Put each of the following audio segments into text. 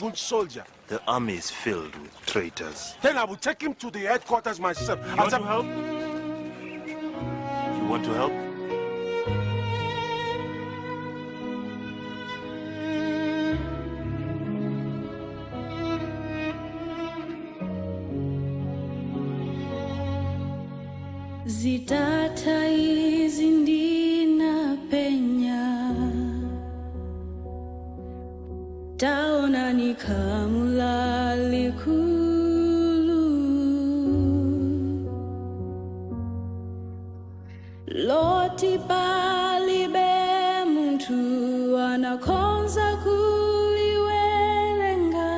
good soldier. The army is filled with traitors. Then I will take him to the headquarters myself. You want to help? You want to help? Zitatha izi ndinapenya, taona khamu lalikulu loti palibe munthu anakhoza kuliwerenga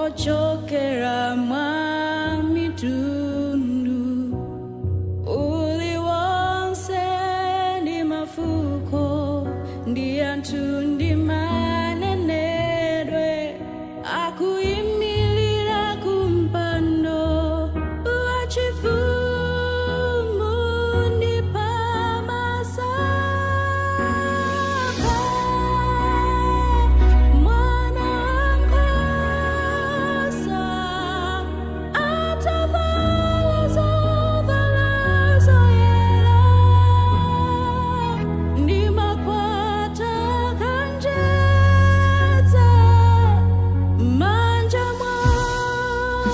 ochokera mwa mitundu uliwonse ndi mafuko ndi anthu ndi manenedwe akuyimirira kumpando wachifumu ndi pamaso pa Mwana wankhosa atavala zovala zoyera ndi makwata kanjedza manja mwawo,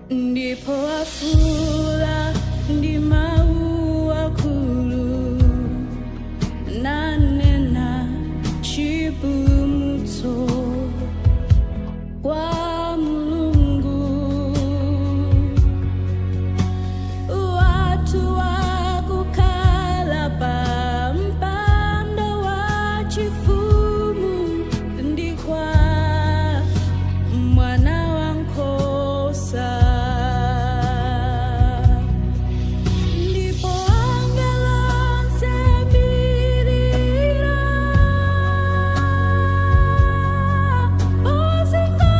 ndipo afuula ndi mawu akulu nanena chipulumutso kwa Mulungu wathu wakukhala pa mpando wa chifumu ndi kwa Mwana wankhosa. Ndipo angelo onse mbirira ozinga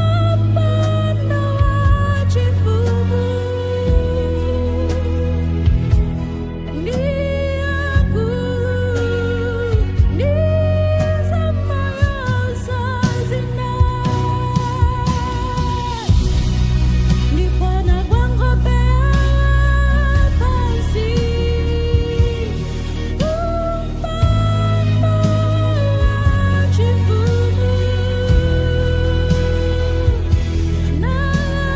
mpando wa chifumu ndi akulu ndi zamoyo zinayi. Ndipo anagwa nkhope pansi kumpando wa chifumu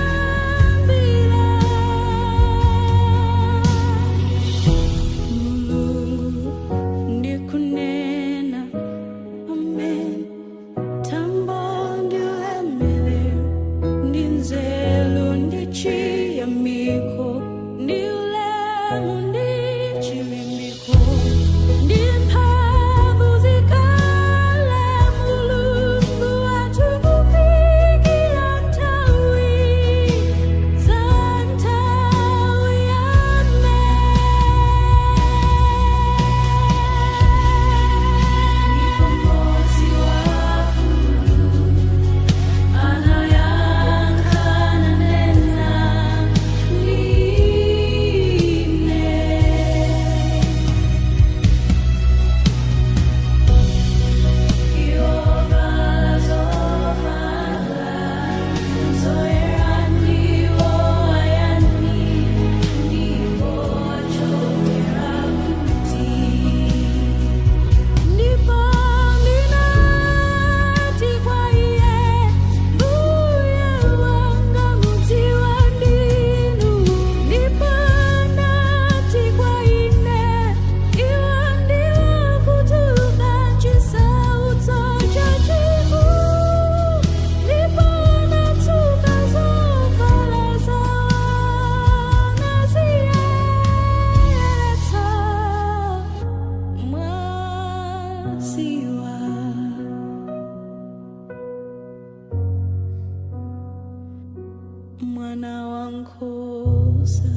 nalambira Mulungu ndikunena amen. Tambo ndi ulemerero ndi nzeru ndi chiyamiko ndi ulemu ndi chilimbiko ndi mphamvu zikhale Mulungu wathu kufikira nthawi za nthawi. Amen. Ndipo mmodzi wa akulu anayankha nanena ndine. Yovala zovala zoyera ndiwo ayani ndipo achokera kuti? Ndipo ndinati kwa iye, Mbuye wanga mudziwa ndinu. Ndipo anati kwa ine, iwo ndiwo kutuluka chisautso chachikulu, ndipo anatsuka zovala zawo naziyeretsa mwazi wa Mwana wankhosa.